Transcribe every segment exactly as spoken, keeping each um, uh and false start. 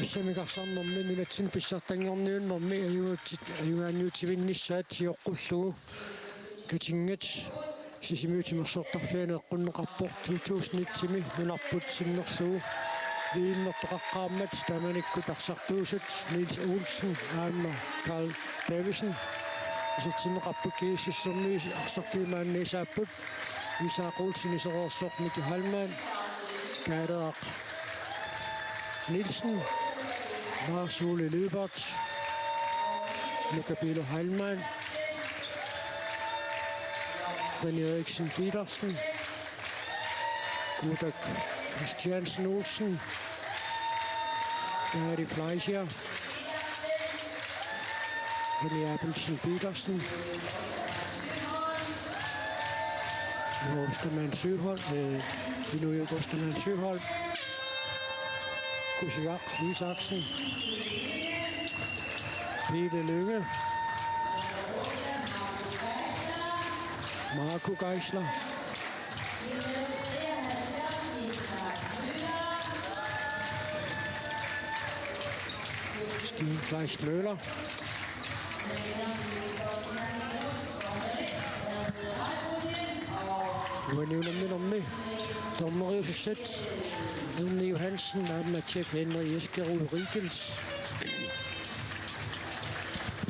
Pissanganarnermi nunatsinni pissartanngorniunnermi ajugaatsit-, ajugaanniutivinnissaat sioqqullugu Katinngat Sisimiut timersortarfiani eqqunneqarpoq to tusind et-imi nunarput sinnerlugu V M-ertoqaqqaarmat taamanikkut arsartuusut Niels Olsen aamma Carl Davidsen isertinneqarput. GSS-ermiut arsartuut maanna isaapput: Isak Olsen isereersoq Miki Heilmann, Kaaleeq Nielsen, Lars Ole Lyberth, Nuka Pilo Heilmann, René Eriksen Petersen, Kutak Christiansen Olsen, Gary Fleischer, René Abelsen Petersen, Ostermann Søholm, øh, Inuit Ostermann Søholm, Kusiaq Isaksen, Pele Lynge, Marco Geisler, Stine Kleist Møller. Uani unamminermi dommeriusussat Erni Johansen aamma Jeff Henry Eskerud Riegels.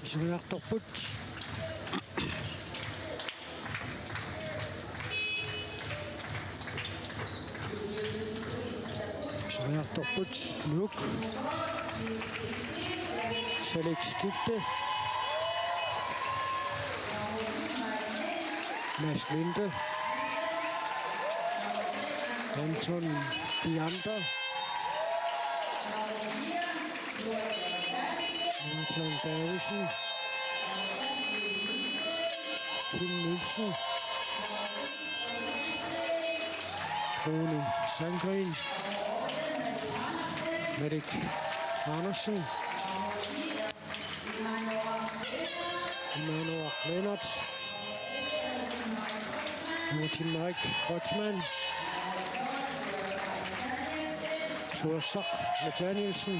Iseriartorput. Iseriartorput Nuuk. Salik skifte. Mads Linde. Anton Bianca. Anton Davidsen. Kim Nielsen. Rune Sandgren. Erik Andersen. Emmanuel Lennert. Martin Mike Kreutzmann. Suersak Nathanielsen.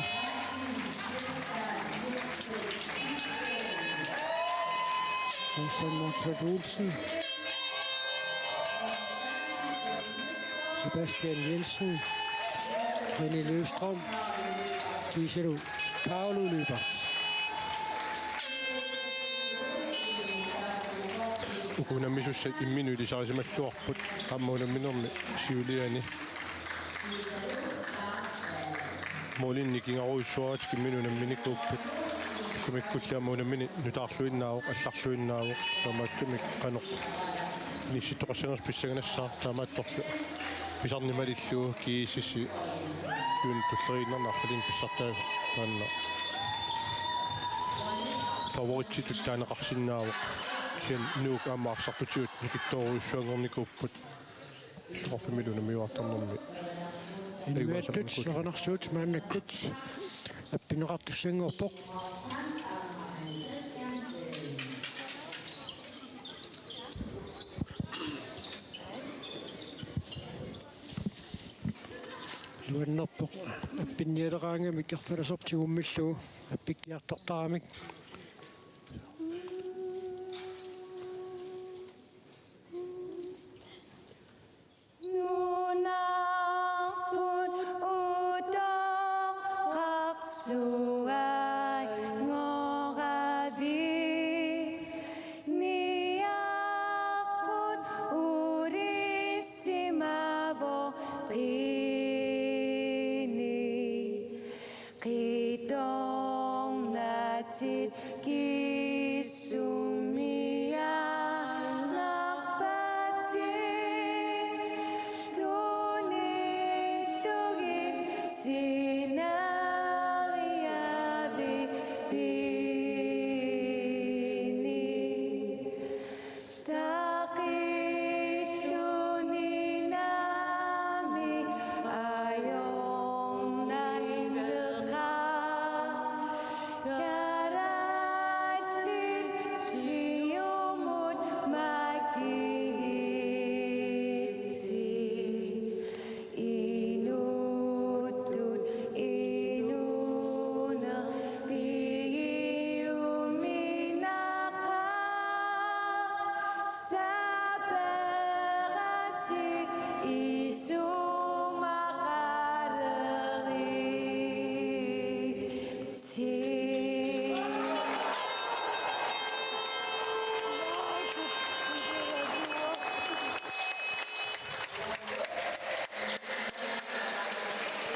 Kristian Motzfeldt Olsen. Sebastian Jensen. René Løvstrøm. Giselu Paulu Lyberth. Uku unammisussat imminut ilisarisimalluarput aamma unamminermi siuliani. Målini nikingarujussuaratik imminut unamminikuupput. Kumikkulli aamma unammineq nutaarluinnaavoq, allarluinnaavoq, taamaattumik qanoq inissittoqassanersoq pissanganassaaq, taamaattorli pisarneq malillugu GSS-i tulleriinnarnarfalin pissartaa taanna favorititut taaneqarsinnaavoq. Kisianni Nuuk aamma arsartutigut nikittoorujussuanngornikuupput. Illoqarfimmilu unammiuartarnermi. Inuiattut soqanarsuut maannakkut appinneqartussanngorpoq. Nuannerpoq appinnialeraangamik erfalasortigummillugu appikkiartortaramik. Nunarput utoqqarsuanngoravit niaqqut ulissimavoq qini. Qitornatit kissumiaannarpatit tunillugit sineriavit pini. Taqilluni naamik ajornanngilaq. Kalaallit siumut makigi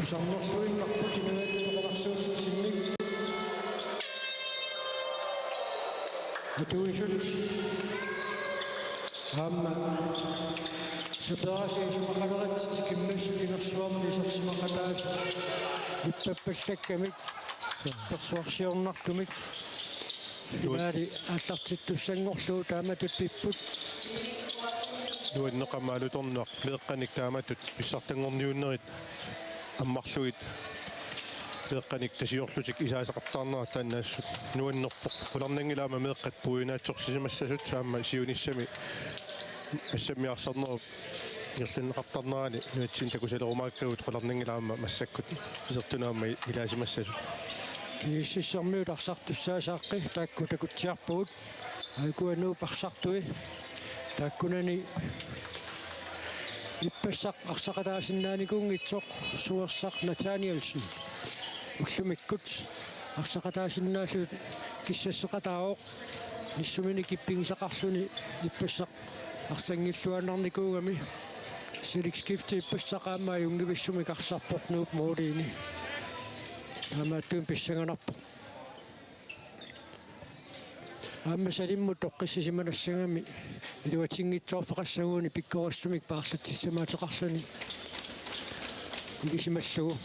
Tusarnerluinnarput inuiattut oqarsuutitsinnik. Atuisut aamma saperasi isumaqaleritsi tikimmassuk inersuarmi isersimaqataasut ippappallakkamik persuarsiornartumik. Finaali aallartittussanngorlugu taamatut pipput. Nuanneq aamma alutornaq meeqqanik taamatut pissartanngorniunnerit ammarlugit meeqqanik tasiorlutik isaasaqartarnerat taanna assut nuannerpoq. Qularnanngilaq aamma meeqqat puiunaatsorsisimassasut aamma siunissami assammi arsarnerup ingerlanneqartarnerani nunatsinni takusalerumaakkagut qularnanngilaq aamma massakkut isertunut aamma ilaasimassasut. GSS-ermiut arsartussaassaaqqi taakku takutsiarpagut. Aajuku Nuup arsartui taakkunani ippassaq arsaqataasinnaanikuunngitsoq Suersaq Nathanielsen ullumikkut arsaqataasinnaallutik kissasseqataavoq. Nissumini kippigisaqarluni ippassaq arsanngilluinnarnikuugami. Felix Skifte ippassaq aamma ajunngivissumik arsarpoq Nuup måliini. Taamaattumik pissanganarpoq. Aamma salimmut toqqissisimanassagamik iluatsinngitsoorfeqassaguni pikkorissumik paarlatsissamaateqarluni ilisimallugu.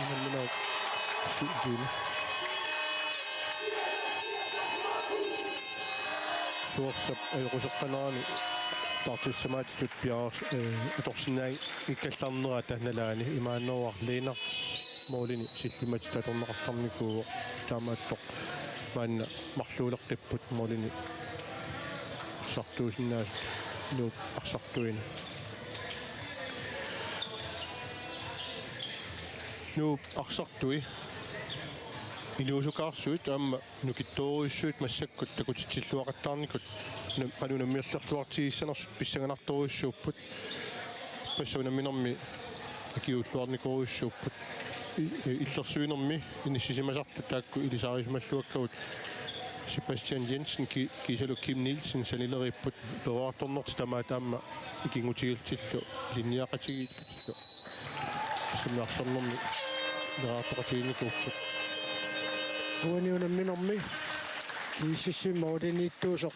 Unamminerup syvogtyvende. Suersap ajoquseqqanerani paarlatsissamaatitut piareers-, eh, atorsinnaanngikkallarnera taanna nalaani. Imaanneruar Lennert målini sillimmatit atorneqartarnikuuvoq, taamaattoq maanna marluuleqqipput målini arsartuusinnaasut Nuup arsartuini. Nuup arsartui inuusukaarsuit aamma nukittoorujussuit massakkut takutitsilluaqattaarnikut, unam-, qanoq unammilerluartigissanersut pissanganartorujussuupput. Ippassaq unamminermi akiuulluarnikorujussuupput. I-, i-, illersuinermi inissisimasartut taakku ilisarisimalluakkagut Sebastian Jensen ki-, kiisalu Kim Nielsen sanileriipput, peroriartornertik tamaat aamma ikinngutigiillutillu ilinniaqatigiillutillu assammi arsarnermi meeraartoqatigiinnikuupput. Uani unamminermi GSS-ip målimiittuusoq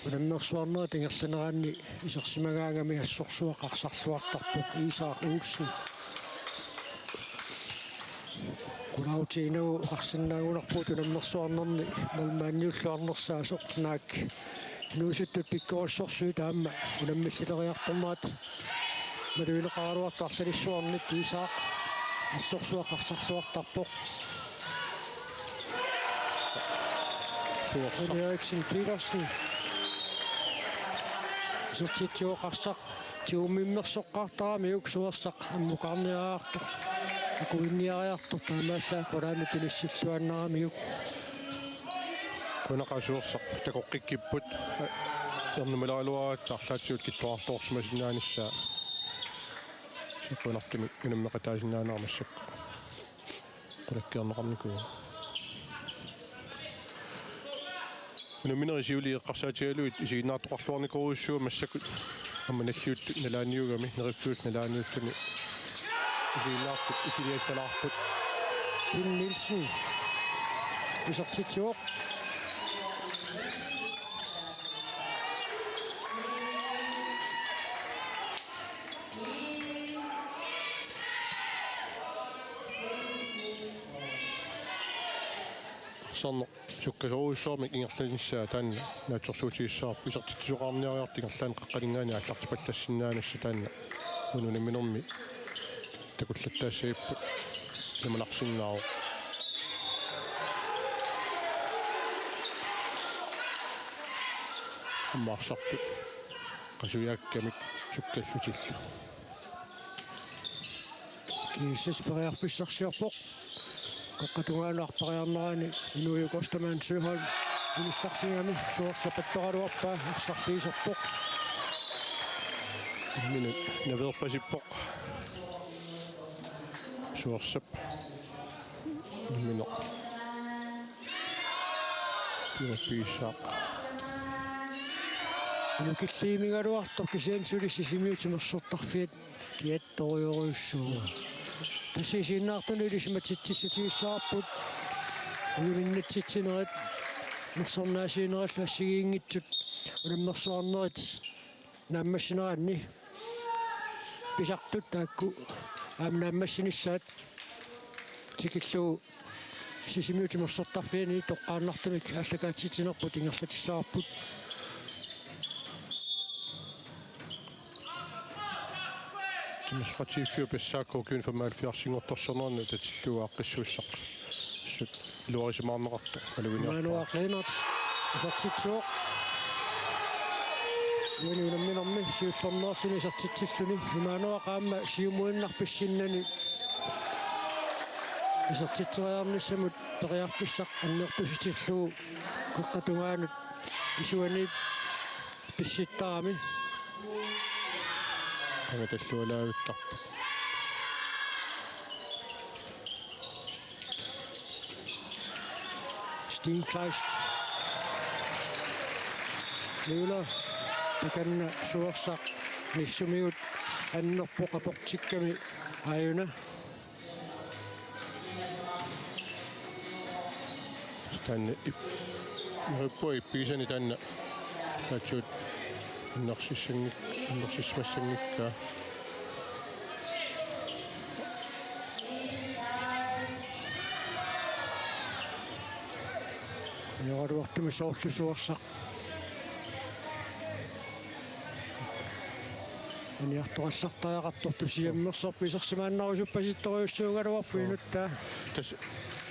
unammersuarnerit ingerlaneranni isersimagaangami assorsuaq arsarluartarpoq Isak Olsen. Qularutiginagu oqarsinnaagunarpugut unammersuarnermi målmandiulluarnersaasoq naak inuusuttut pikkorissorsuit aamma unammillileriartornerat malugineqaraluartoq arlalissuarnit. Isak assorsuaq arsarluartarpoq. Suersaq. Rune Eriksen Petersen. Isertitsivoq arsaq tigummiussoqqaartaramiuk. Suersaq ammukaarniariartoq, akuinniariartoq, taamaallaat qulaanut inissilluinnaramiuk. Qujanaq Suersaq takoqqikkipput. Ernumaleraluaratta arlaatigut kittorartoorsimasinnaanissaa. Sequinartumik unammeqataasinnaanera massakkut qulakkeerneqarnikuuvoq. Unamminerit siuliini eqqarsaatigalugit isiginnaartoqarluarnikorujussuupput massakkut aamma nalliuttut nalaaniugami, neriffillu nalaaniulluni isiginnaartut ikiliallalaarput. Kim Nielsen isertitsivoq. Arsarneq sukkasoorujussuarmik ingerlanissaa taanna naatsorsuutigissavarput, isertitsisoqarniariartoq ingerlaannaq qaqqaninngaanniit aallartipallassinnaanissaq taanna unamminermi takullattaassagipput. Imanarsinnaavoq. Aamma arsartut qasujaakkamik sukkallutillu. GSS periarfissarsiorpoq. Qeqqata tungaanut arpariarnerani Inuit Ostermann Søholm inissarsigami Suersap attoraluarpaa arsarluiserpoq. Minu naveerpasippoq. Suersap. Minu. Piumassuissaaq. Inukilliimigaluartoq kisianni suli Sisimiut timersortarfiat kiattorujorujussuuvoq. Tassa isiginnaartunut ilisimatitsissutigissavavut. Ujuminnatsitsinerit nersornaasiinerillu assigiinngitsut unammersuarnerit naammassineranni pisartut taakku aamma naammassinissaat tikillugu Sisimiut timersortarfianni toqqaannartumik aallakaatitsinerput ingerlatissavarput. Timersoqatigiiffiup S A K ukiuni femoghalvfjerdsinngortorsiornerani atatillugu aaqqissuussaq. Assut iluarisimaarneqartoq. Malugineq. Immanuaq Lennert isertitsivoq. Uani unamminermi siullermeerluni isertitsilluni. Immanuaq aamma siumuinnaq pissinnani isertitseriarnissamut periarfissaq annertusitillugu qeqqata tungaanut isuaniit pissittarami. Angatallualaavillarpoq. Steen Kleist. Møller. Takanna Suersaq. Nissumigut annerpoq aportikkami aajuna. Taanna ip-, neriuppunga ippigisani taanna taassuma annersissanngik-, annersissimassanngikkaa. Ajoraluartumik soorlu Suersaq aniartoqallartariaqartoq tusiammersorpoq isersimaannarusuppasittorujussuugaluarpoq inuttaa. Tassa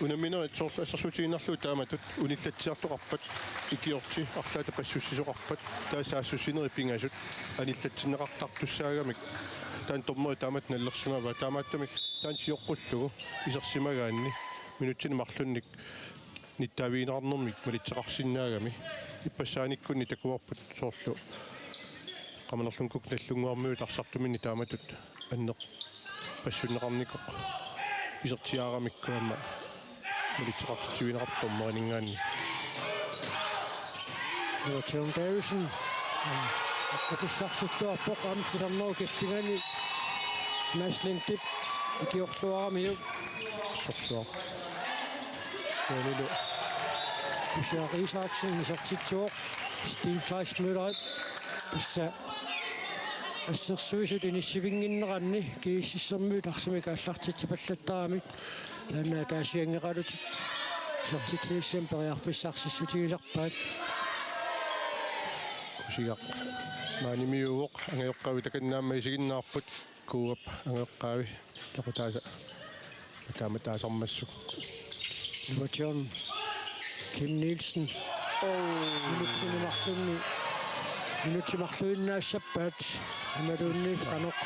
unamminerit soorlu assersuutigiinnarlugu taamatut unillatsiartoqarpat ikiorti arlaata passussisoqarpat taava saassussinerit pingasut anillatsinneqartartussaagamik taanna dommeri taamatut nallersimavaa taamaattumik taanna sioqqullugu isersimagaanni minutsini marlunnik nittaavigineqarnermik malitseqarsinnaagami. Ippassaanikkunni takuarput soorlu Qamanerlungukkut Nagdlunguarmiut arsartuminni taamatut anneq passunneqarnikoq isertiaaramikku aamma malitseqartitsivigineqarpoq dommeriningaanniit. Joo, John Davidsen. Aqqutissarsilluarpoq aamma titarnerup killingani Mads Lindip ikiorluaramiuk. Sorsuaq. Uanilu Kusiaq Isaksen isertitsivoq Steen Kleist Møller. Tassa assersuisut inissivinnginneranni G S S-ermiut arsamik aallartitsipallattaramik taanna ataasianngeqalutik isertitsinissamut periarfissarsissutigisarpaat. Kusiaq maanimiuuvoq, angajoqqaavi takanna aamma isiginnaarput. Kuuap angajoqqaavi taqutaasa taama taasarmassuk. Iluatigut Kim Nielsen. Oh. Minutsini marlunni. Minutsit marluinnaassappaat. Imaluunniit qanoq.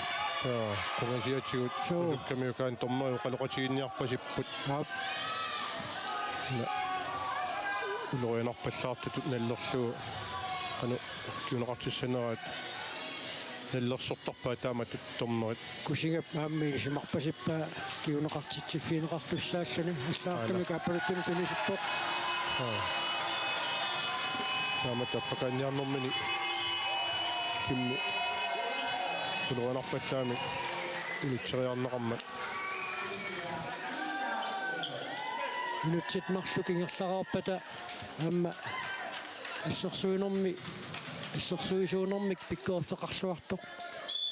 Joo, qungasiatigut. Joo. Usukkamiukaan dommeri oqaloqatigiinniarpasipput. Aap. Ulorianarpallaartutut nallerlugu. Qanoq kinguneqartissaneraat nallersortarpaat taamatut dommerit. Kusigap aamma ilisimarpasippaa kinguneqartitsiffigineqartussaalluni, allagartamik aappaluttumik tunisippoq. Aa. Taamatut appakaanniarnermini Kimmi ulorianarpallaamik ilutseriarneqarmat. Minutsit marluk ingerlareerpata aamma assersuinermi, assersuisuunermik pikkoriffeqarluartoq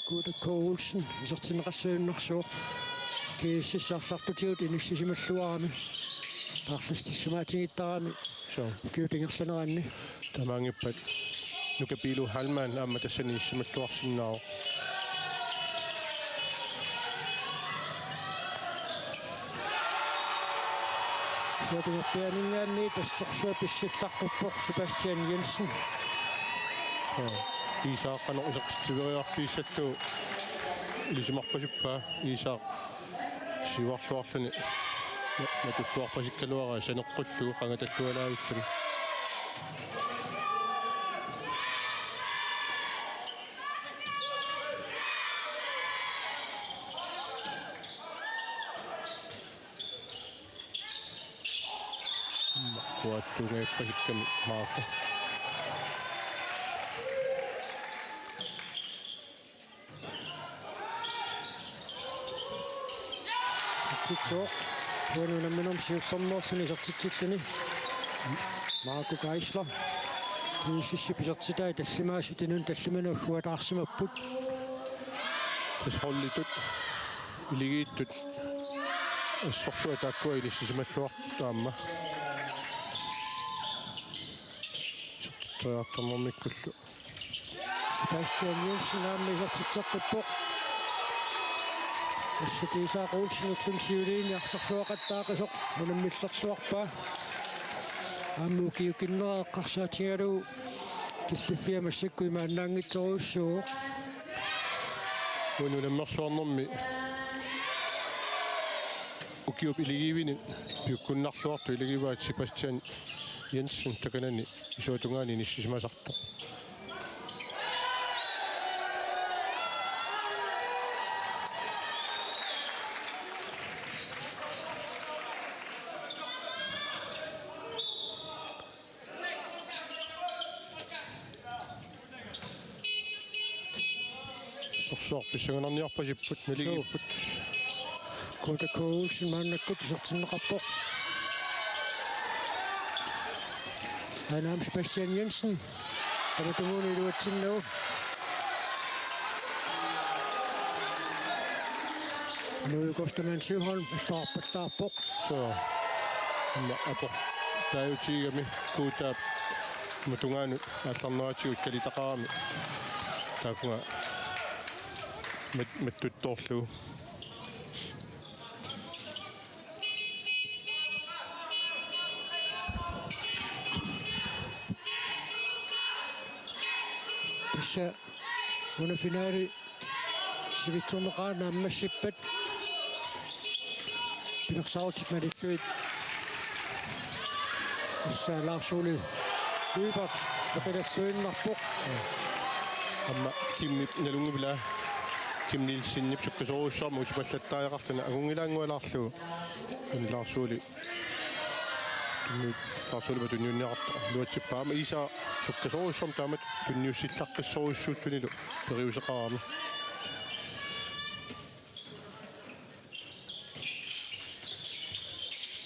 Guuta K. Olsen isertinneqassagunarpoq. G S S arsartutigut inissisimalluarami. Paarlassissimaatigittarami. Suu. Ukiut ingerlaneranni. Tamaanngippat Nuka Piilu Heilmann aamma tassani inissimalluarsinnaavoq. Suatungerpianinngaanniit assersuaq pissillarpuppoq Sebastian Jensen. Iisaaq qanoq isertitsiveriarfigissallugu ilisimarpasippaa Iisaaq siuarluarluni. Matulluarpasikkaluaraat saneqqullugu qangatallualaavilluni. Uattuungajappasikkami Maako. Isertitsivoq. Uani unamminermi siullermeerluni isertitsilluni Marco Geisler. Kiisissip isertitai tallimaasut inunnut tallimanut agguataarsimapput. Tassa holditut iligiittut assorsuaq taakkua inissisimalluartut aamma. Isertitseriartornermikkullu. Sebastian Jensen aamma isertitseqqippoq. Assut Isak Olsen ullumi siuliini arsarluaqattaaqisoq unammillerluarpaa. Aamma ukiukinnera eqqarsaatigalugu killiffia massakkut imaannaanngitsorujussuuvoq. Uani unammersuarnermi ukiup iligiivini piukkunnarluartoq iligivaat Sebastian Jensen takanani isuata tungaani inissisimasartoq. Assorsuaq pissanganarniarpasipput, naligiipput. Koda K. Olsen maannakkut isertinneqarpoq. Aana aamma Sebastian Jensen. Tamatumuuna iluatsinnagu. Nuuju Kostamann Søholm alluarpallaarpoq. Suu. Aamma aportaajutigigami Kodaap aamma tungaanut aallarneratigut kalitaqarami. Taakunga mat-, mattuttoorlugu. Tassa una finale sivitsorneqarmat naammassippat pilersaarutit malillugu. Tassa Lars Ole Lyberth peqilalluinnarpoq. Aamma Kimip nalunngilaa, Kim Nielsenip sukkasoorujussuarmik utipallattariaqarluni angunngilaanngualaarlugu. Uani Lars Ole tunniu-, Lars Ole tunniunniarta luatsippa aamma Isak sukkasoorujussuarmik taamatut tunniussillaqqissorujussuullunilu periuseqarami.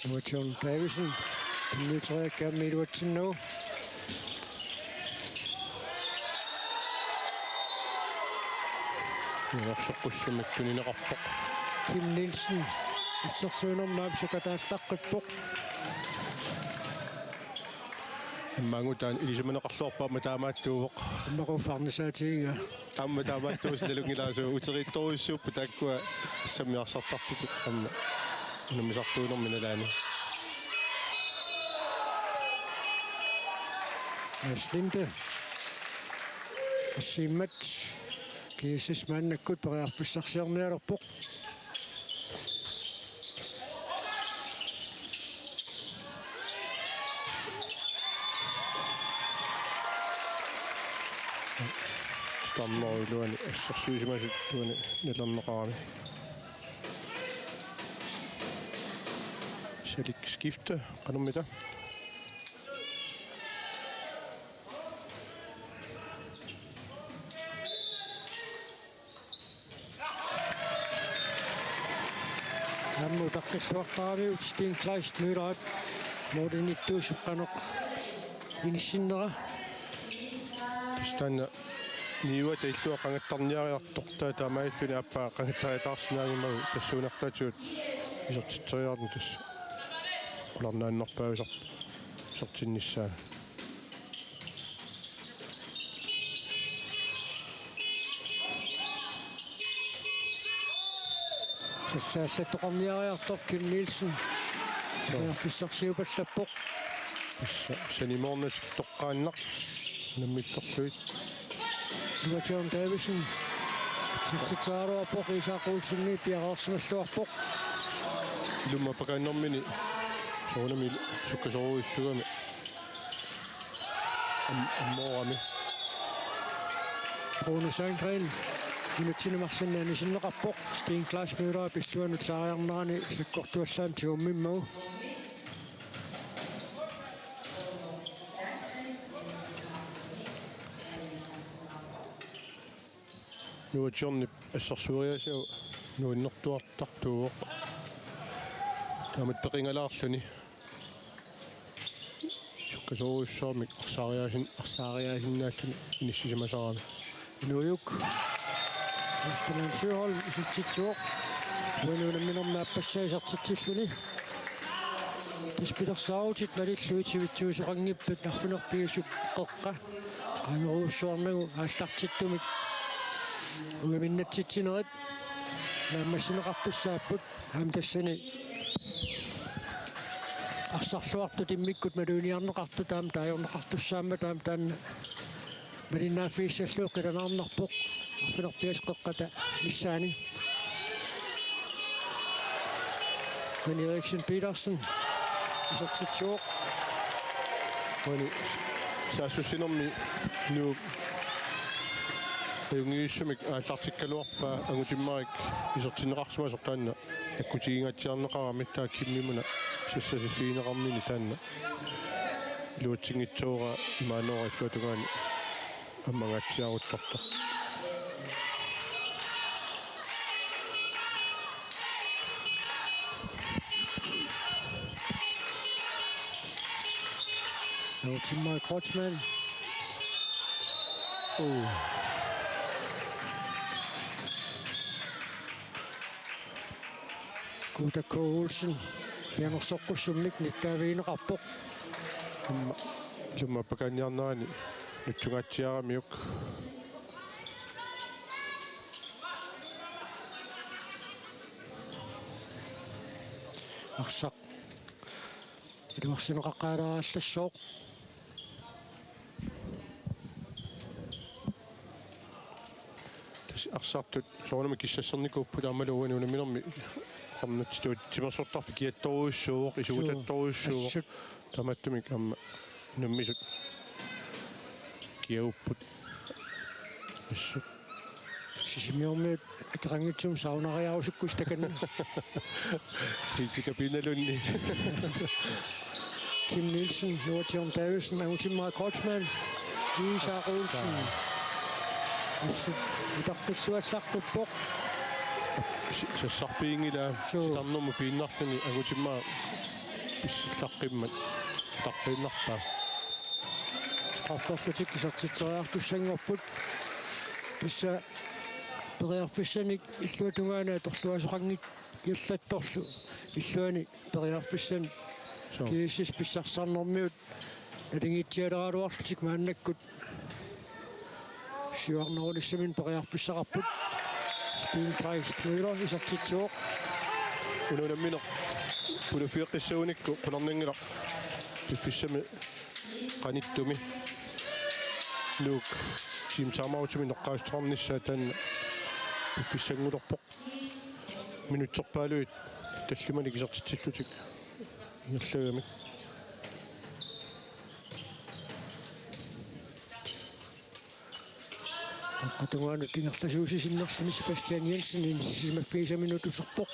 Nuka John Davidsen tunniuteriakkami iluatsinnagu. Nuersoqqussumik tunineqarpoq. Kim Nielsen assersuinermi aamma sukataallaqqippoq. Aamma angutaani ilisimaneqarluarpoq aamma taamaattuuvoq. Aamma quffarnisaatigiga. Aamma taamaattuusoq nalunngilaassuuvoq, uteriittorujussuupput taakkua assammiarsartartutut aamma unammisartuunermi nalaani. Mads Linde. Assiimmat G S S maannakkut periarfissarsiornialerpoq. Stammer iluani assersuisimasut uani nalorneqarami. Salik skifte qanormita. Aamma utaqqilluartaramiuk Steen Kleist Møller-ip målinittuusoq qanoq inissinnera. Tassa taanna niuata illua qangattarniariartoq, taava taamaalilluni aappaa qangattariataarsinnaanngimmavit tassuunartaatigut isertitseriarneq tassa qularnaannerpaasarpoq isertinnissaa. Tassa allattoqarniariartoq Kim Nielsen. Periarfissarsiupallappoq. Tassa sanimoornatigut toqqaannaq unammillerlugit. Nuka John Davidsen. Isertitseriaraluarpoq, Isak Olsenip piareersimalluarpoq. Ilumut appakaannermini soorunami sukkasoorujussuugami am-, ammoorami. Bruno Sandgren minutsini marlunni anisinneqarpoq. Steen Klaas Møller pilluanut saariarnerani sakkortuallaamik tigummimmagu. Nuutsiornip assersueriaaseq nuannertuartartuuvoq. Taamatut peqingalaarluni. Sukkasoorujussuarmik arsaariaasin-, arsaariaasinnaalluni inissisimasarami. Nuuk. Østerlund Søholm isertitsivoq. Uani unamminermi aappassaa isertitsilluni. Tassa pilersaarutit malillugit sivitsuusoqanngippat arfineq-pingasut qeqqa. Qaangerujussuarnagu aallartittumik uiminnatsitsinerit naammassineqartussaapput. Aamma tassani arsarluartut immikkut maluginiarneqartut aamma taagorneqartussaammata aamma taanna malinnaaffigissallugu qilanaarnarpoq arfineq-pingasut qeqqata missaani. Svend Eriksen Petersen isertitsivoq. Uani saassussinermi Nuuk ajunngitsumik aallartikkaluarpaa Angutimmarik isertinneqarsimasoq taanna. Takkutiginngatsiarneqarami taava Kimmimuna sassasiffigineqarnini taanna. Iluatsinngitsooraa imaannoora illuatungaani ammangaatsiaruttortoq. Angutimmarik Kreutzmann. Oh. Kuuta K. Olsen pianersoqqussummik nittaavigineqarpoq. Aamma ilumut appakaanniarnerani nutsungaatsiaramiuk. Arsaq iluarsineqaqqaalaarallassaaq. Tassa arsartut soorunami kissassernikuupput aammalu uani unamminermi qarnatsitut timersortarfik kiattorujussuuvoq, isugutattorujussuuvoq. Assut. Tamattumik aamma unammisut kiagupput. Assut. Sisimiormiut akeqanngitsumik saunariarusukkusi takanna. Itikapinalunni. Kim Nielsen, Nuutsiorneq Davidsen, Angutimmarik Kreutzmann, Isak Olsen. Assut utaqqilluallaqqippoq. S-, sassarfiginngilaa. Suu. Titarnermut piinnarluni Angutimmarik pissallaqqimmat utaqqiinnarpaa. Strafferlutik isertitseriartussanngorput. Tassa periarfissanik illuatungaani atorluaasoqanngillattorlu illuani periarfissanik. Suu. G S S pissarsisarnermiut nalingitsialeraluarlutik maannakkut siuarnerunissaminnik periarfissaqarput. Steen Kleist Møller isertitsivoq. Una unammineq pulaffigeqqissagunikku qularnanngilaq piffissami qanittumi. Nuuk team timeoutimik noqqaassuteqarnissaa taanna piffissanngulerpoq. Minutserpaaluit tallimanik isertitsillutik ingerlagamik. Qeqqata tungaanut ingerlasuusisinnerluni Sebastian Jensen inissisimaffigisaminnut uterpoq.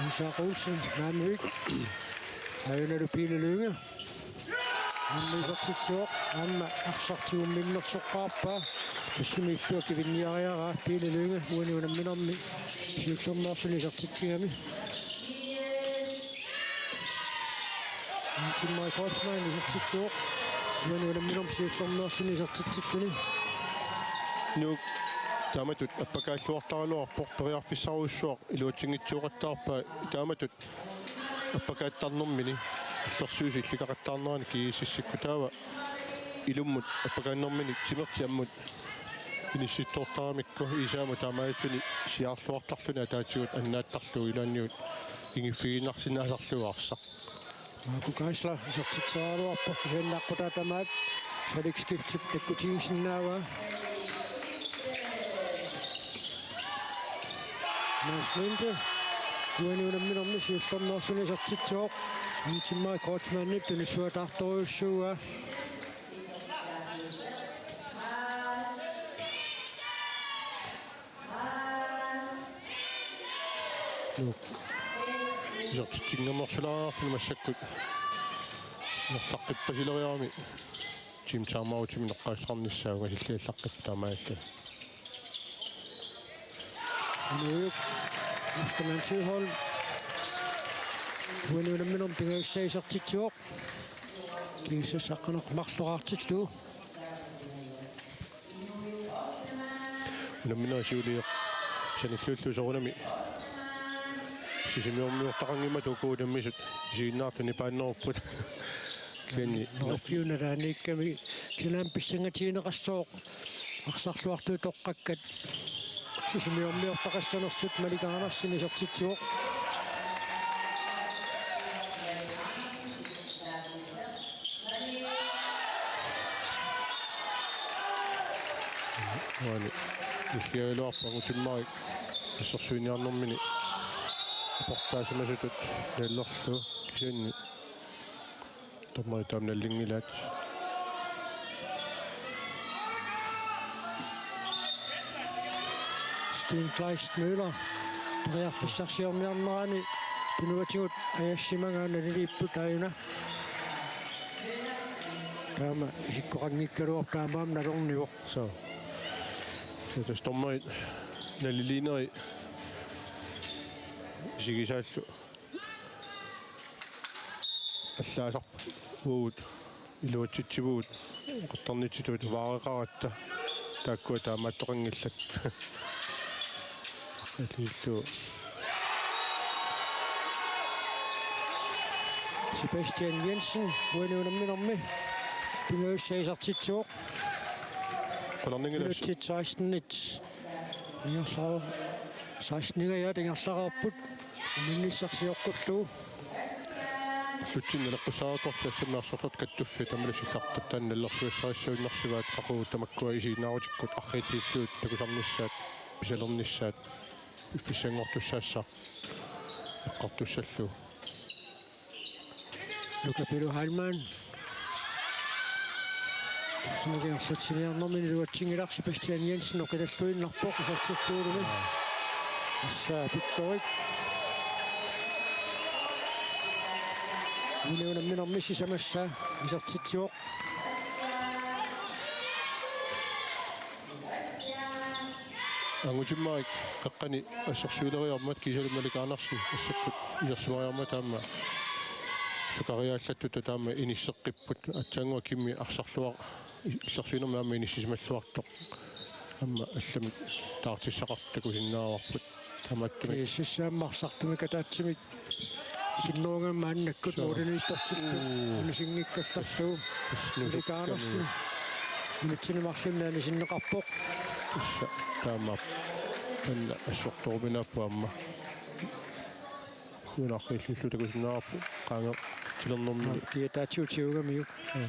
Isak Olsen, Naamik. Ajunalu Pele Lynge. Aamma isertitsivoq, aamma arsaq tigumminnersoqqaarpaa. Tassami illua kivinniariaraa Pele Lynge, uani unamminermi siullermeerluni isertitsigami. Angutimmarik Kreutzmann isertitsivoq. Uani unamminermi siullermeerluni isertitsilluni. Nuuk taamatut appakaalluartaraluarpoq, periarfissarujussuaq iluatsinngitsooqattaarpaa taamatut appakaattarnermini illersuisut illikaqattaarnerani G S S-ikkut, taava ilumut appakaannermini timertit ammut inissittoortaramikku Iisaamut taamaalilluni siaarluartarluni ataatigut annaattarlugu ilaannigut ingiffigiinnarsinnaasarlugu arsaq. Marco Geisler isertitseriaraluarpoq kisianni aqqutaa tamaat Felix Skiftip takkutigisinnaavaa. Mads Linde. Uani unamminermi siullermeerluni isertitsivoq. Angutimmarik Kreutzmannip tunilluataartorujussuuaa. Nuuk. Isertitsinngornersulaareerluni massakkut. Nerlaqqippasilerami. Team timeoutimik eqqaasaqarnissaa ungasilliallaqqippoq taamaalilluni. Nuuk. Oskar Nancy Holm. Uani unamminermi pingajussaa isertitsivoq. Kiisa saqqaneq marloraartillugu. Unamminerit siuliini sanilliullugu soorunami sisimiormiortaqanngimmata uku unammisut isiginnaartut nipaannerupput. Kisianni Norfiuna taaniikkami kisianni pissangatigineqassooq arsarluartut toqqakkat sisimiormiortaqassanersut Malik Andersen isertitsivoq. Uani illiagaluarpoq Angutimmarik assersuiniarnermini aportaasimasutut nallerlugu kisianni dommerit taama nallinngilaat. Steen Kleist Møller periarfissarsiorniarnerani tunuatigut ajassimagaat naliliipput aajuna. Taama isikkoqanngikkaluarpoq taamaammat nalornivoq. Suu. Suu tassa dommerit naliliineri isigisaallu allaasarput uagut iluatsitsivugut qattarnitsitut vaareqaratta taakkua taamaattoqanngillat. Allisillu. Sebastian Jensen uani unamminermi pingajussaa isertitsivoq. Qunarningilaa. Minutsit sekstenit ingerlaa-, seksteninngajaat ingerlareerput. Uminnissaq sioqqullugu. Lutsinnaleqqussaartortassami arsortat kattuffiat tamalusillartat taanna nallersugassarissuinnarsivaat qaqugu tamakkua isiginnaarutikkut arriitsuullugu takusarnissaat pisalernissaat piffissanngortussaassaaq eqqortussallugu. Luka Pilu Heilmann. Sumik ingerlatsiniarnermini iluatsinngilaq Sebastian Jensen oqilalluinnarpoq isertillugulumi. Tassa Victorik. Uani unamminermi sisamassaa isertitsivoq. Angutimmarik qeqqani assersuileriarmat kiisalu Malik Andersen assakkut isersimariarmat aamma sukariaallattut taama inisseqqipput aatsaannguaq Kimmi arsarluar illersuinermi aamma inissisimalluartoq aamma allamik taartissaqartut takusinnaavarput. Taamaattumik. Kiisassaammat arsartumik ataatsimik ikinnerugami maannakkut. Suu. Nuuliniittortillu. Uu. Anusinngikkallarlugu. Tassa nusukkami. Malik Andersen. Minutsini marlunni anisinneqarpoq. Tassa taamaappoq. Taanna assortoruminaappoq aamma. Huunarriillillu takusinnaavarput qaangertilernermini. Kiataatigut siugamiuk. Aa.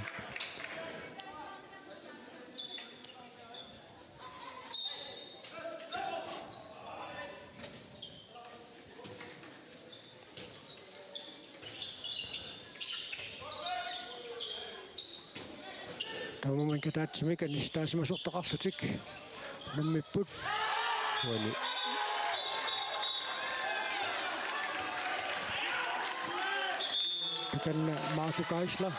Taamaammat ataatsimik anissitaasimasortaqarlutik unammipput. Uani. Takanna Marco Geisler.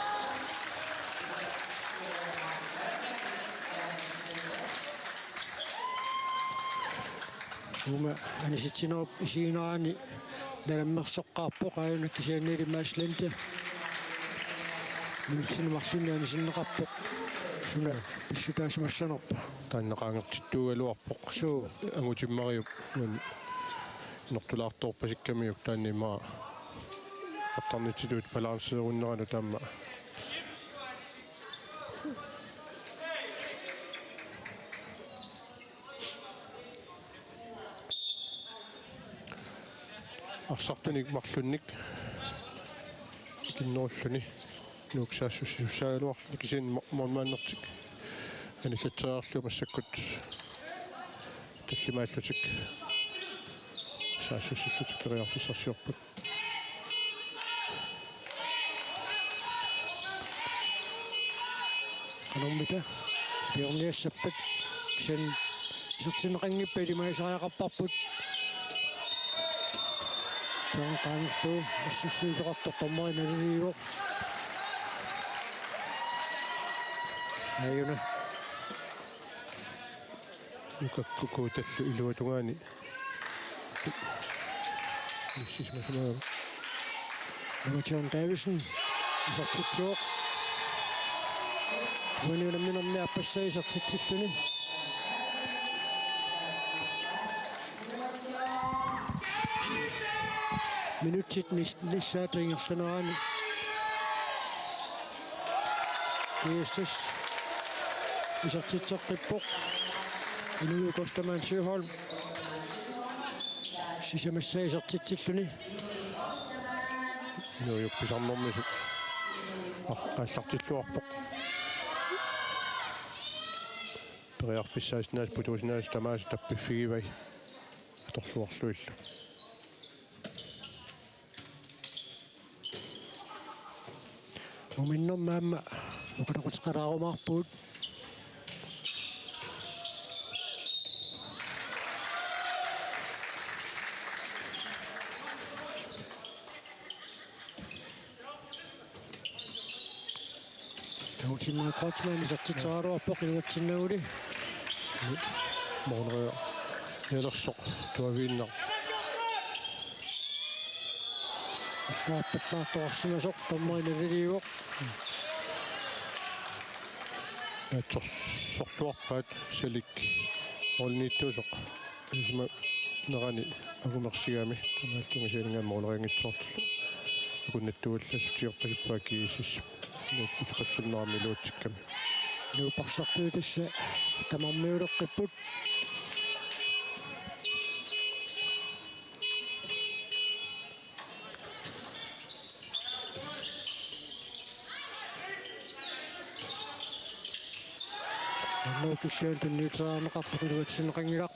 Uuma anisitsinerup isiginerani nalammersoqqaarpoq aajuna kisiannili Mads Linde. Minutsini marlunni anisinneqarpoq. Suna pissutaasimassanerpa? Taanna qaangertittuugaluarpoq. Suu. Angutimmariup uani nortulaartoorpasikkamiuk taanna ima qattarnitsitut balanceerunneranut taama. Arsartunik marlunnik ikinnerulluni Nuuk saassussisussaagaluarluni kisianni mo-, målmandertik anillatseriarlugu massakkut tallimaallutik. Assussillutik periarfissarsiorput. Qanormita piorniassappat, kisianni isertinneqanngippat ilimagisariaqarparput. Soorlu assersuisoqartoq dommeri naliliivoq. Aajuna. Nuka Kuku tallu iluatungaani. Issisimasumaarami. Nummer John Davidsen. Isertitsivoq. Uani unamminermi aappassaa isertitsilluni. Minutsit nis-, nissaat ingerlanerani. G S S isertitseqqippoq. Inuit Kostamaan Søholm. Sisamassaa isertitsilluni. Inuit pisarnermisut. Ah, aallartilluarpoq. Periarfissaasinnaasut putuusinaasut tamaasa tappiffigivai. Atorluarluillu. Uminnermi aamma oqaloqateqalaarumaarpugut. Tautima Kreutzmann isertitseraluarpoq iluatsinnaguli. Målrør. Ellers så, du har vinder. Aappalaartoqarsimasoq dommeri naliliivoq. Naatsorsorluarpaat Salik måliniittuusoq. Ilisimanerani angumersigami taamaalilluni kisianni målerianngitsoortillugu. Akunnattuallassutigerpasippaat G S S. Nuup uteqallinnerami iluatsikkami. Nuup arsartuut tassa tamarmiuleqqipput. Arnau Kisian tunniuteriarneqarpoq iluatsinneqanngilaq.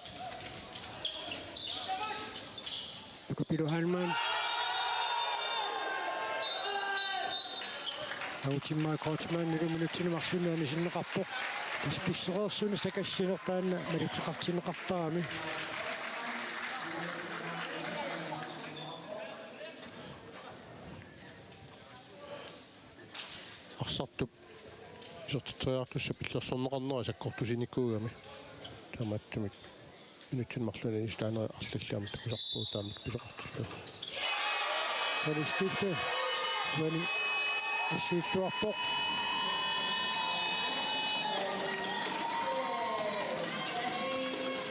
Nuka Pilu Heilmann. Tautima Kreutzmann iluminutsinni marlunni anisinneqarpoq. Tassa pissereersunik sakassinertaa malitseqartinneqartarami. Arsartup isertitseriartussaq pillersorneqarnera sakkortusinikuugami. Taamaattumik minutsit marlunni istaaneri arlallit aamma takusarput taama pisoqartillugu. Sali skifte. Uani assiilluarpoq.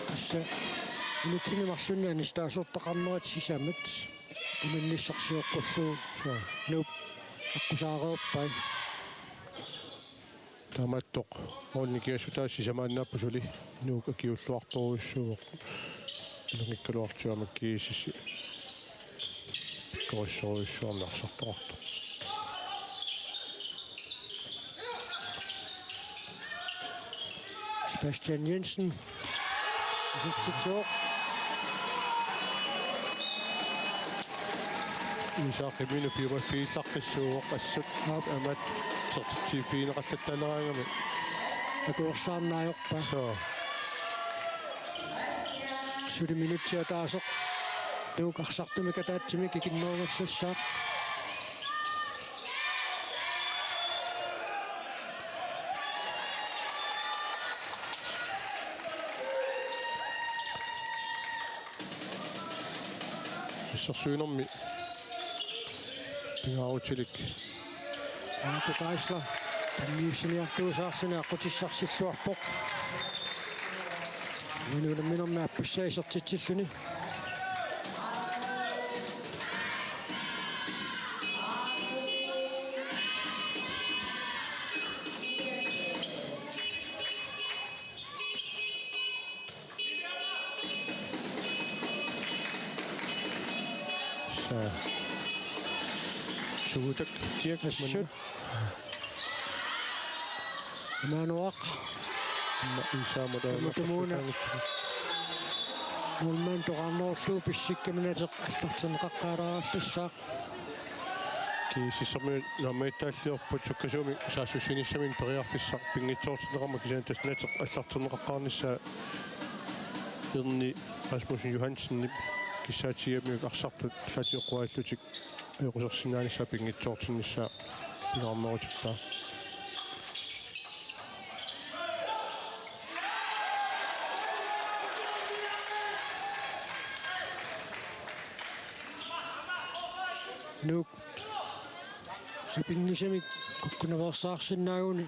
Tassa minutsinni marlunni anistaasortaqarnerat sisamat. Uminnissarsioqqullugu. Suu. Nuup aqqusaareerpai. Taamaattoq målini kiassutaat sisamaannaapput suli. Nuuk akiulluartorujussuuvoq. Ilunngikkaluartigu aamma G S S pikkorissorujussuarmik arsartoqartoq. Sebastian Jensen. Isertitsivoq. Isak Eminu piumaffigillaqqissuuvoq assut. Aap. Aamma isertitsiiffigineqallattaaleraangami. Akuersaarneq ajorpaa. Suu. Suli minutsit ataaseq. Nuuk arsartumik ataatsimik ikinnerugallassaaq. Assersuinermi pingaarutilik. Aatu Kaisla tunniussiniartuusaarluni aqqutissarsilluarpoq. Uani unamminermi aappassaa isertitsilluni. Sa-, Sugutak Kirk. Assut. Imaanuaq. Ma-, Iisaamut. Tuma tumuuna. Målmand toqarnerullugu pissikkaminut ateq aallartinneqaqqaalaarallassaaq. G S S-ermiut naammagittaalliorput sukkasuumik saassussinissaminut periarfissaq pinngitsoortinneqarmat, kisianni tassa ateq aallartinneqaqqaarnissaa Erni Rasmussen Johansenip kissaatigigamiuk arsartut allaat oqquaallutik ajoqusersinnaanissaa pinngitsoortinnissaa pingaarnerutippaa. Nuuk sapinngisamik kukkunaveersaarsinnaaguni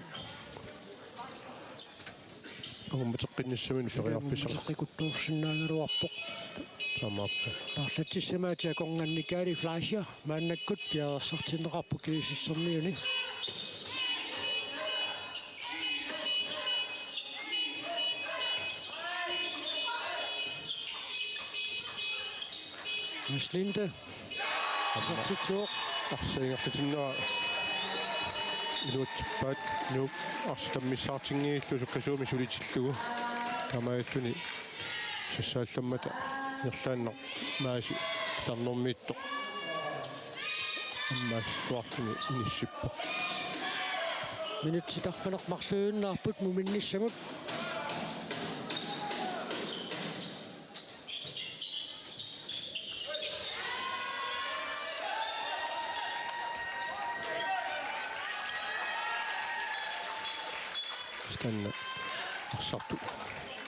angummateqqinnissaminut periarfissaq. Angummateqqikuttoorsinnaagaluarpoq. Taamaappoq. Paarlatsissamaatip akornanni Kaali Fleischer maannakkut piareersartinneqarpoq G S S-ermiuni. Mads Linde. Arsartitsivoq. Arsaq ingerlatinnera iluatsippaat. Nuuk arsaq tammissaartinngillugu sukkasuumik sulitillugu. Taamaalilluni sassaallammata ingerlaannaq Maasi titarnermiittoq ammaassiluartuni inissippoq. Minutsit arfineq-marluinnaapput muminnissamut. Taanna arsartut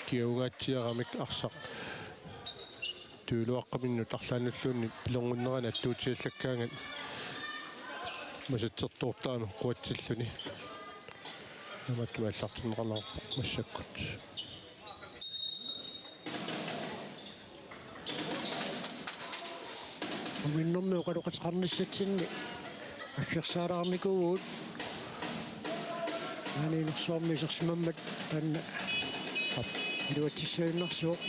kiagungaatsiaramik arsaq tujuuluaqqaminnut arlaannulluunniit pilerunnerani attuutiallakkaangat masatsertuutaamik quatsilluni. Taamaattumik aallartinneqalaarpoq massakkut. Muminnermi oqaloqateqarnissatsinni aggersaalaarnikuuvugut. Maani inersuarmi isersimammat taanna iluatsissagunarpoq.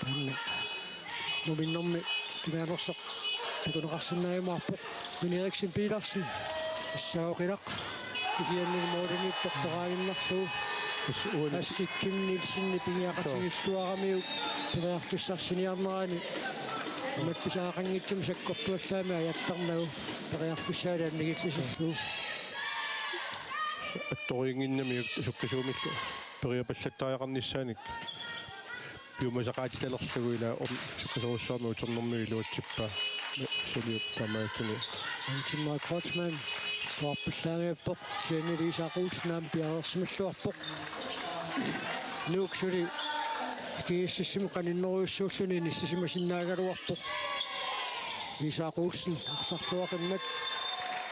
Taanna muminnermi kinaannersoq takuneqarsinnaajumaarpoq. Min Eriksen Petersen. Assaaqqilaq. Kisianni målimiittoq toraaginnarlugu. Tassa uani. Asik Kim Nielsenip pigiaqatigilluaramiuk periarfissarsiniarnerani. Imatut pisariaqanngitsumik sakkortuallaamik ajattarnagu. Periarfissaali annikillisillugu. Attoriinnginnamiuk sukkasuumillu periapallattariaqarnissaanik piumasaqaatilerlugu ilaa om sukkasoorujussuarmik uternermiuk iluatsippaa. Saliup taamaattumik. Antimai Kreutzmann tuarpillaanngippoq, Jenny Lisa Olsen aamma piareersimalluarpoq. Nuuk suli G S S-imut qaninnerujussuulluni inissisimasinnaagaluarpoq. Lisa Olsen arsarluaqimmat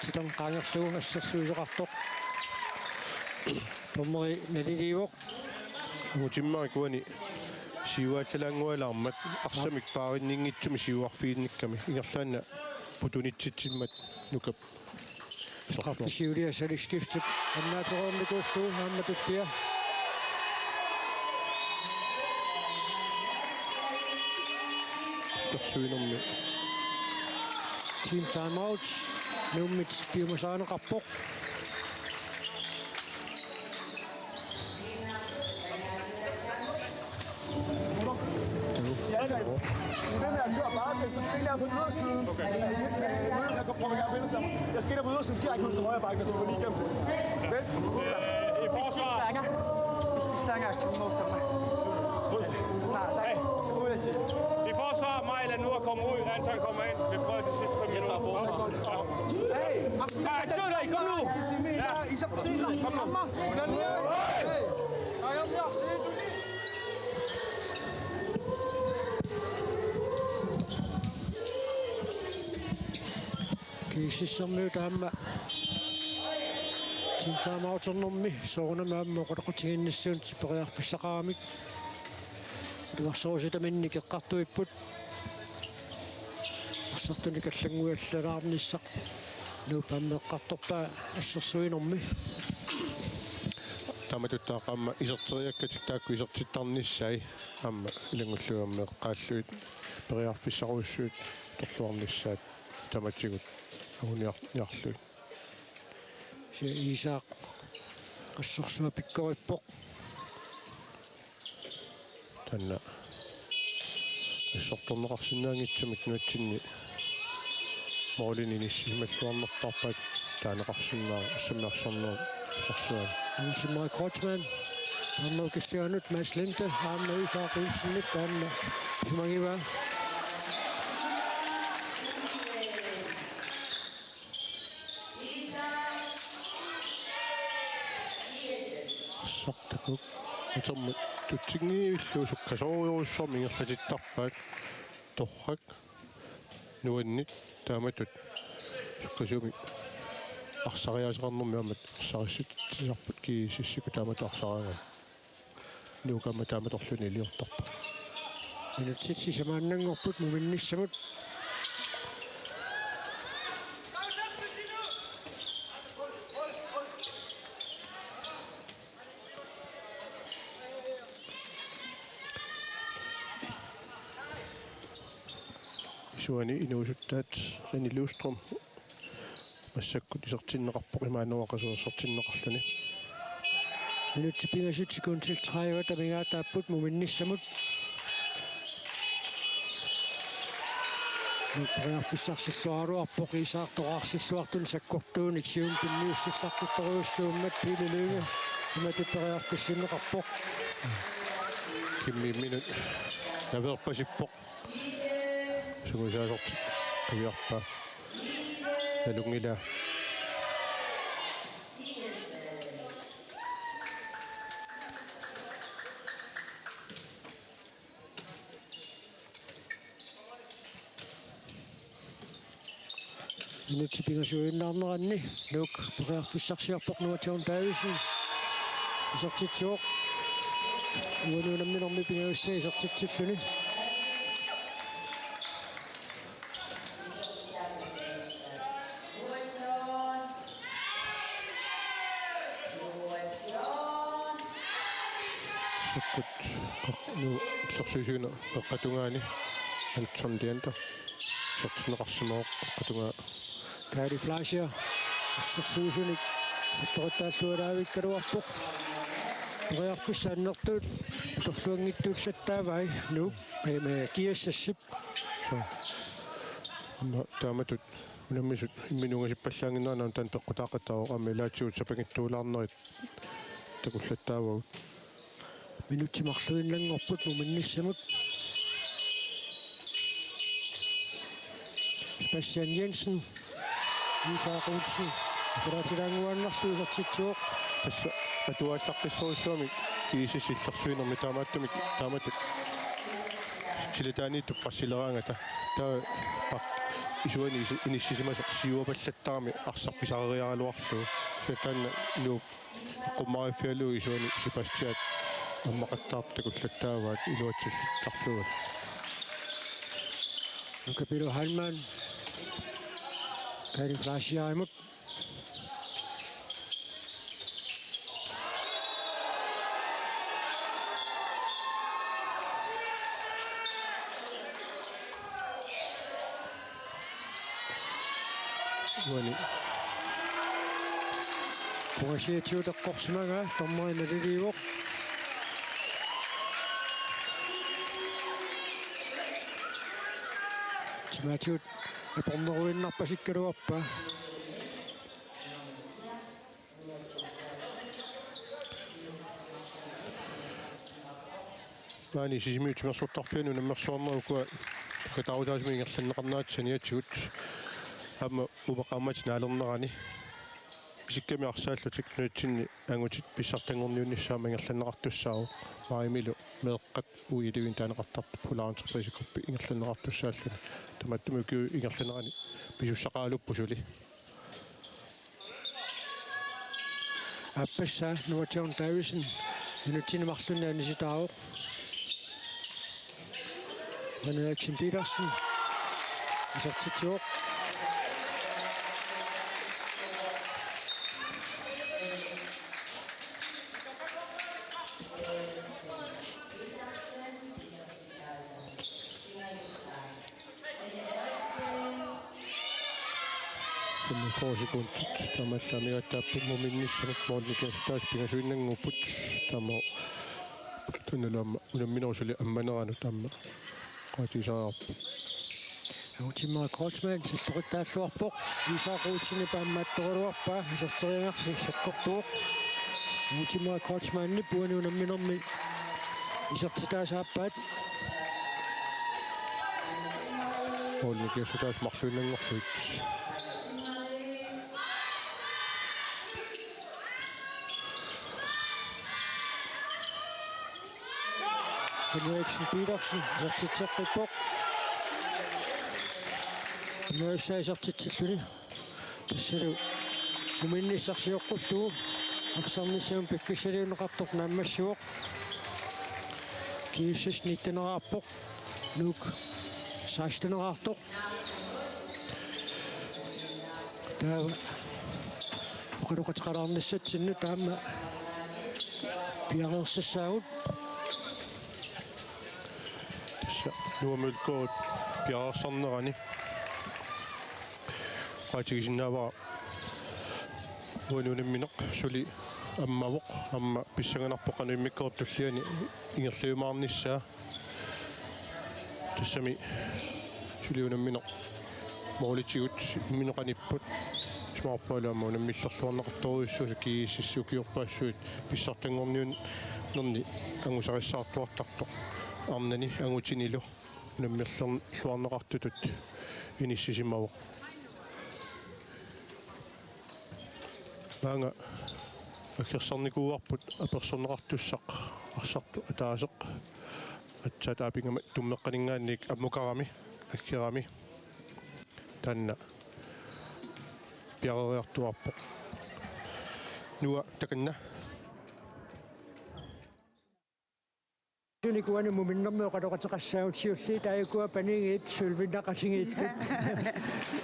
titan qaangerlugu assersuisoqartoq. Dommeri naliliivoq. Angutimmarik uani siuaallalaanngualaarmat arsamik paarinninngitsumik siuarfiginnikkami ingerlaannaq putunitsitsimmat Nukap. Straffe siuliassalik skiftip annaatereernikuullugu aamma tullia. Assersuinermi. Team timeout. Nuummit piumasarineqarpoq. Ja, ja. Hun er med at køre bare selv, så spiller jeg på ydersiden. Okay. Jeg kan prøve at vende sig. Jeg skal ind på ydersiden direkte ud til højre bakke, hvis du går lige igennem. Vel? Øh, i forsvar. Kryds. Nej, der er så ud at sige. I forsvar, Maj, lad nu at komme ud. Anton kommer ind. Vi prøver de sidste fem minutter. Hey, Maj, skynde dig, kom nu. Ja. Kom nu. Hey. G S S-ermiut aamma team timeout-ernermi soorunami aamma oqaloqatigiinnissaanut periarfissaqaramik. Iluarsorusutaminnik eqqartuipput. Arsartunik allannguallalaarnissaq. Nuup aamma eqqartorpaa assersuinermi. Taamatut taava aamma iserteriakkatik taakku isertittarnissaat aamma ilanngullugit aamma eqqaallugit periarfissarujussuit torluarnissaat tamatigut anguniar-, niarlugit. Kisianni Iisaaq assersuaq pikkorippoq. Taanna assortorneqarsinnaanngitsumik nunatsinni målini inissisimalluarnertarpaat taaneqarsinnaavoq sammiarsornerup sorsuani. Niels Henrik Kreutzmann, aamma ukillianut Mads Linde, aamma Isak Olsenip taanna isumagivaa. Arsaq takuuk. Utermut tutsinngivillugu sukkasoorujussuarmik ingerlatittarpaat. Torrak nuanneq taamatut sukkasuumik arsariaaseqarnermi aamma arsarissutissarput G S S-ikkut taamatut arsaraangat. Nuuk aamma taamatorluunniit iliortarpoq. Minutsit sisamaannanngorput muminnissamut. Isuani inuusuttaat René Løvstrøm massakkut isertinneqarpoq, imaanngilaq qasuersertinneqarluni. Minutsit pingasut sekundit tredive amigaataapput muminnissamut. Nuuk periarfissarsilluaraluarpoq Isak Toraarsilluartuni sakkortuunik siumut tunniussillaqqittorujussuummat. Pele Løve imatut periarfissinneqarpoq. Kimmi minut naveerpasippoq. Sungiusaasortik qiviarpaa. Nalunngilaa. Minutsit pingasuinnaarneranni Nuuk periarfissarsiorpoq, Nuka John Davidsen isertitsivoq. Uani unamminermi pingajussaa isertitsilluni. Sukkut qeq-, nu-, illersuisuuneq qeqqata tungaani Anton Leander isertinneqarsimavoq qeqqata tungaa. Kaali Fleischer assersuisunik salloqittaalluaraavikkaluarpoq. Periarfissat annertuut atorluanngitsuullattaavai Nuuk, eh, G S S-ip. Suu. Aamma taamatut unammisut imminut ungasippallaannginnerani aamma taanna peqqutaaqattaarpoq, aamma ilaatigut sapangitsuulaarnerit takullattaavagut. Minutsit marluinnanngorput muminnissamut. Sebastian Jensen. Isak Olsen. Qulaatilaannguaannarlugu isertitsivoq. Tassa atuaallaqqissorujussuarmik G S S illersuinermi taamaattumik taamatut silataaniittup pressileraangata. Taava isuani isi-, inissisimasoq siuapallattarami arsaq pisareriaraluarlugu. Kisianni taanna Nuuk eqqummaariffigalugu isuani Sebastian ammaqattaartut takullattaavaat iluatsillugu tartuugatta. Nuka Pilo Heilmann, Kaali Fleischerimut. Uani qungasiatigut eqqorsimagaa, dommeri naliliivoq. Timaatigut aporneruinnarpasikkaluarpaa. Maani Sisimiut timersortarfiani unammersuarnerup ukua kataarutaasumik ingerlanneqarnerat saniatigut aamma uuma qaammatit naalernerani isikkamik arsaallutik nunatsinni angutit pissartanngorniunnissaat aamma ingerlanneqartussaavoq. Maajimilu meeqqat U elleve-mi taaneqartartut polar entreprisekuppi ingerlanneqartussaalluni. Tamatuma ukiut ingerlaneranni pisussaqaraluppoq suli. Aappassaa Nuka John Davidsen minutsini marlunni anisitaavoq. Jan Eriksen Petersen isertitsivoq. Femogfyrre sekundit taamaallaat amigaataapput muminnissamut, målini kiassutaasut pingasuinnanngorput. Taama Tunnualu aamma unamminerup suli ammaneranut aamma oqaatigisariaqarpoq. Angutimi Kreutzmann salloqittaalluarpoq. Isak Olsenip aamma attoraluarpaa, iserteriagarsi sakkortuvoq. Angutimi Kreutzmannip uani unamminermi isertitaasa aappaat. Målini kiassutaasa marluinnanngorlugit. Henriksen Petersen isertitseqqippoq. Henriksen isertitsilluni. Tassalu muminnissaq sioqqullugu arsarnissamut piffissaliunneqartoq naammassivoq. GSS nitteneraarpoq. Nuuk seksteneraartoq. Taava oqaloqateqalaarnissatsinnut aamma piareersassaagut. Tassa Nuummi ulkoorut piareersarnerani oqaatigisinnaavara uani unammineq suli ammavoq, aamma pissanganarpoq qanoq immikkoortut tulliani ingerlajumaarnissaa. Tassami suli unammineq målitigut imminut qanipput. Isumaqarpungalu aamma unammillerluarneqartorujussuusoq GSS ukiorpassuit pissartanngorniunnerni angusarissaartuartartoq arnani angutinilu unammillerluarneqartutut inissisimavoq. Maanga aggersarnikuuarput apersorneqartussaq arsartoq ataaseq. Aatsaat aapinngami tummeqqaninngaanniit ammukarami, aggerami. Taanna piareeriartuaarpoq. Nuua, takanna. Sunik uani muminnermi oqaloqateqassaagut, siulliit taakku panigiit sølvinnaqatigiittut.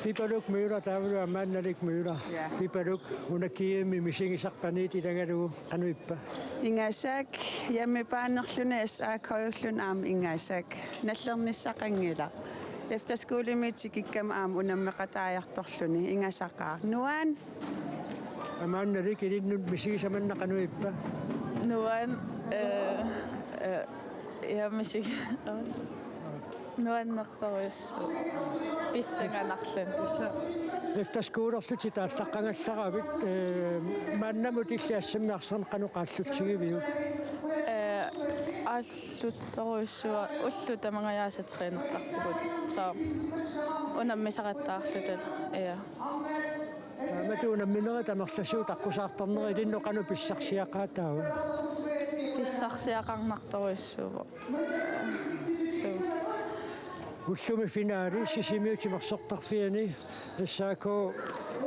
Pipaluk Møller taavalu Amannalik Møller. Ja. Pipaluk, una GM-imi misigisarpaniit ilagalugu qanoq ippa? Ingasaak, hjemmebane-rluni S A K-ulluni aamma ingasaak. Nallernissaqanngilaq. Efterskolemi tikikkama aamma unammeqataajartorluni ingasaqaaq. Nuann. Amannalik, ilinnut misigisamanna qanoq ippa? Nuann, øh, øh, ja, misig-, nuannertorujussuuvoq. Pissanganarluni. Efterskolerlutit aallaqqagallaravit, øh, maannamut illit assammik arsarneq qanoq aallutsigiviuk? Øh, aallut- torujussuaq ullut tamangajaasa trænertarpugut. Så unammisaqattaarluta. Ja. Aamma unamminerit amerlasuut aqqusaartarnerit ilinnut qanoq pissarsiaqaat taava? Pissarsiaqarnartorujussuuvoq. Suu. Ullumi finale Sisimiut timersortarfiani. S A K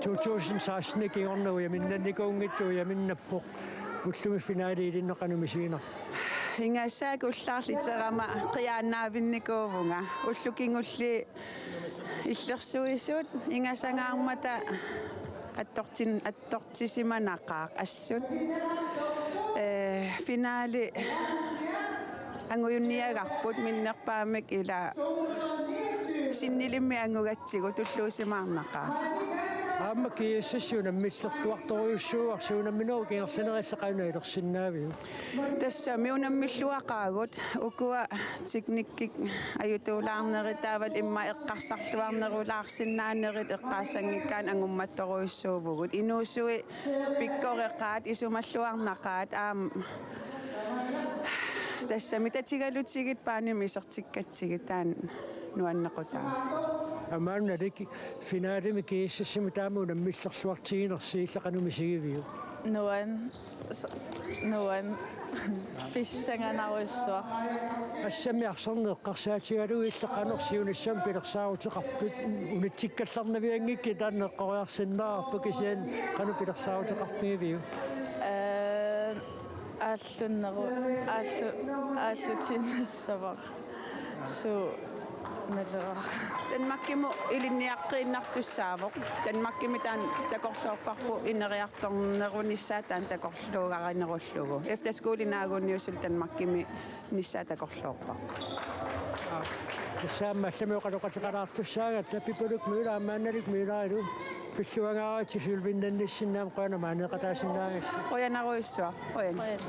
to tusind seksten kingorna ujaminnannikuunngitsoq ujaminnappoq. Ullumi finale ilinnut qanoq misiginarpa? Ingasaak ullaarliterama qiaannaavinnikuuvunga. Ullut kingulliit illersuisut ingasangaarmata attortin-, attortisimanaqaaq assut. Øh, finale angujunniagarput minner- paamik ila sinnilimmik angugatsigu tulluusimaarnaqaaq. Aamma GSS unammillertuartorujussuuarsi, unamminerup ingerlaneralli qanoq ilersinnaaviuk? Tassami unammilluaqaagut, ukua teknikkit ajutuulaarnerit taavalu immaqa eqqarsarluarnerulaarsinnaanerit eqqaassanngikkaanni angummattorujussuuvugut. Inuusui pikkoreqaat, isumalluarnaqaat, aamma tassami tatigalugit banemi isertikkatsigit taanna nuannequtaa. Amannalik, finalemi GSS-imut taama unammillerluartiginersi illit qanoq misigiviuk? Nuann-, s-, nuann-, pissanganarujussuaq. Assammik arsarneq eqqarsaatigalugu illit qanoq siunissami pilersaaruteqarpit? Unitsikkallarnavianngikkit taanna eqqoriarsinnaavarput, kisianni qanoq pilersaaruteqarfigiviuk? Øh, aallunneru-, aallu-, aallutinnassavara. Suu, naluara. Danmarkimut ilinniaqqiinnartussaavoq. Danmarkimi taanna takorloorparput ineriartornerunissaa taanna takorluugarinerullugu. Efterskole naagunniussulu Danmarkimi nissaa takorloorparput. Tassa aamma allamik oqaloqateqalaartussaagatta, Pipaluk Møller, Amannalik Møller, ilu pilluangaaritsi sølvinnannissinni aamma qujanaq maaniiqataasinnaagassi. Qujanarujussuaq. Qujan. Qujan.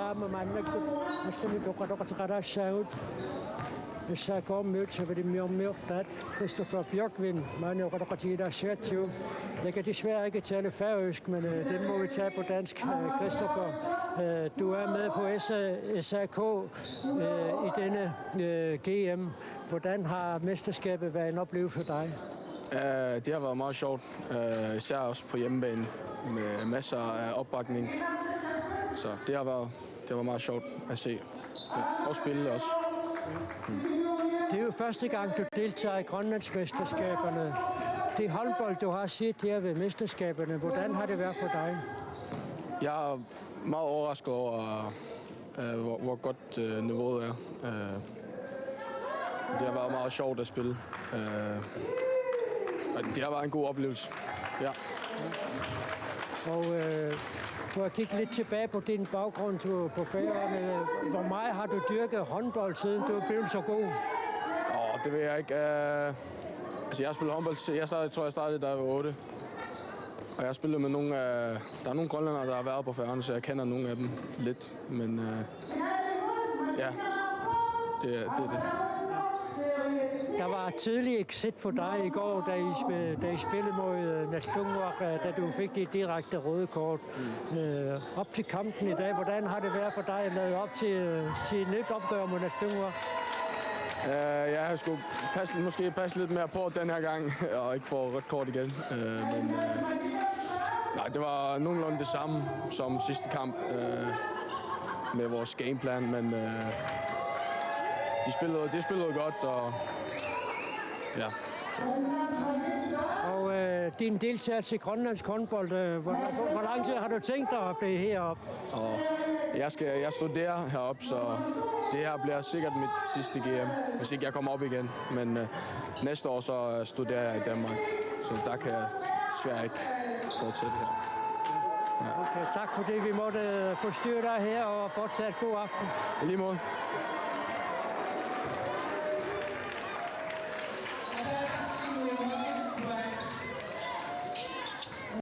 Aamma maannakkut assamik oqaloqateqalaassaagut. S A K-miut savalimmiormiortaat Christoffer Bjørkvin maani oqaloqatigilaassagatsigu. Jeg kan desværre ikke tale færøsk, men øh, den må vi tage på dansk. Øh, Christoffer, øh, du er med på S A K øh, i denne øh, G M. Hvordan har mesterskabet været en oplevelse for dig? Øh, det har været meget sjovt, øh, især også på hjemmebane med masser af opbakning. Så det har været, det var meget sjovt at se. Ja, og spille også. Det er jo første gang, du deltager i Grønlandsmesterskaberne. Det håndbold, du har set her ved mesterskaberne, hvordan har det været for dig? Jeg er meget overrasket over, øh, hvor, hvor godt øh, niveauet er. Øh, det har været meget sjovt at spille. Øh, og det har været en god oplevelse. Ja. Og øh, for at kigge lidt tilbage på din baggrund på, på Færøerne, hvor meget har du dyrket håndbold, siden du er blevet så god? Og det ved jeg ikke. Øh, altså, jeg har spillet håndbold, til- jeg startede, tror, jeg startede, da jeg var otte. Og jeg har spillet med nogle af... Der er nogle grønlændere, der har været på Færøerne, så jeg kender nogle af dem lidt. Men øh, ja, det er, det er det. Der var tidlig exit for dig i går, da I, sp- da I spillede mod øh, Nalunguaq, øh, da du fik det direkte røde kort. Øh, op til kampen i dag, hvordan har det været for dig at lade op til, øh, til et nyt opgør mod Nalunguaq? Øh, jeg har sgu passe, måske passe lidt mere på den her gang, og ikke få rødt kort igen. Øh, men øh, nej, det var nogenlunde det samme som sidste kamp øh, med vores gameplan, men øh, de, spillede, de spillede godt, og ja. Og øh, din deltagelse i grønlandsk håndbold, øh, hvor, hvor, hvor lang tid har du tænkt dig at blive heroppe? Og jeg, skal, jeg studerer heroppe, så det her bliver sikkert mit sidste G M, hvis ikke jeg kommer op igen. Men øh, næste år så øh, studerer jeg i Danmark, så der kan jeg desværre ikke fortsætte her. Okay, tak fordi vi måtte øh, forstyrre dig her, og fortsat god aften. I lige måde.